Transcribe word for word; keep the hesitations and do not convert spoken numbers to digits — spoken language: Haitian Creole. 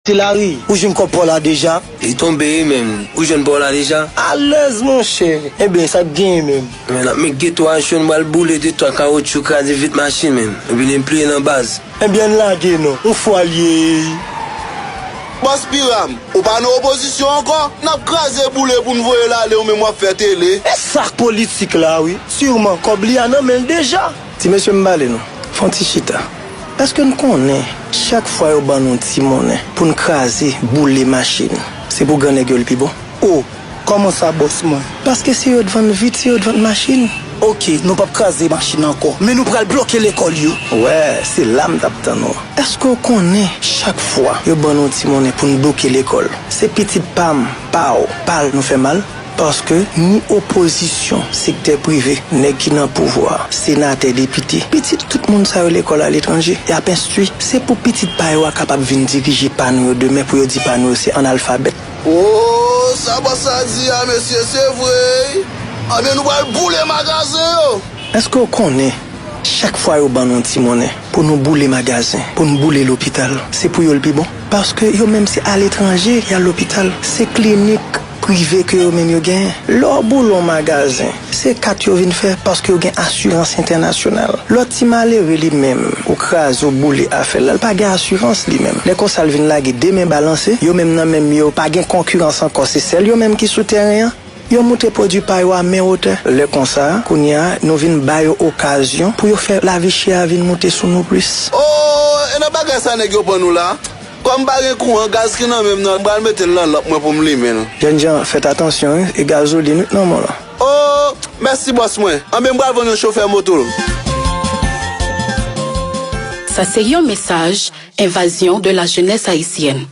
Ti Lari, ou jwenn kòb pa w la deja? Li tonbe wi menm. Ou jwenn pa w la deja? Alèz monchè. Enben, sa k genyen menm? Men n ap met geto a cho, n pral boule de twa kawotchou, kraze vit machin menm. Epi n pliye nan baz. Enben, ann lage non. Yon fwa l ye. Bòs Piram, ou pa nan opozisyon ankò? N ap kraze boule pou n voye l ale, ou menm w ap fè tele. E sa k politik la wi. Siman, kòb li a nan men l deja. Ti mesye, m pale nou. Fè yon ti chita. Èske n konnen, chak fwa yo ban nou ti monnen pou n kraze, boule machin, se pou grannèg yo l pi bon? O, kòman sa, bòs mwen? Paske se yo t vann vit, se yo t vann machin. Oke, nou p ap kraze machin ankò, men nou pral bloke lekòl yo. Wè, se la m t ap tann ou. Èske w konnen, chak fwa yo ban nou ti monnen pou n bloke lekòl, se pitit pa m, pa w, pa l nou fè mal? Paske ni opozisyon, sektè prive, nèg ki nan pouvwa, senatè, depite, pitit tout moun sa yo lekòl aletranje, y ap enstwi. Se pou pitit pa yo a kapab vin dirije pa nou yo demen, pou yo di pa nou yo se analfabèt. O, sa bòs la di a, mesye, se vre wi. Anben, nou pral boule magazen yo. Èske w konnen, chak fwa yo ban nou ti monnen pou nou boule magazen, pou n boule lopital, se pou yo l pi bon? Paske yo menm se aletranje y al lopital, se klinik prive ke yo menm yo genyen. Lè w boule yon magazen, se kat yo vin fè paske yo gen asirans entènasyonal. Lòt ti malere li menm, ou kraze, ou boule afè l la, l pa gen asirans li menm. Lè konsa l vin lage de men balanse, yo menm nan menm yo pa gen konkirans ankò, se sèl yo menm ki sou tèren an. Yo moute pwodui pa yo a men wotè. Lè konsa, kounye a, nou vin ba yo okazyon pou yo fè lavi chè a vin moute sou nou plis. O, e nan bagay sa nèg yo pran nou la? Kòm m pa gen kouran, gaz ki nan men m nan, m pral mete l nan lanp mwen pou m limen l. Jènjan, fèt atansyon wi, e gazolin wi k nan men w lan. O, mèsi bòs mwen. Anben m pral vann yon chofè moto. Sa se yon mesaj Invasion de la Jeunesse Haïtienne.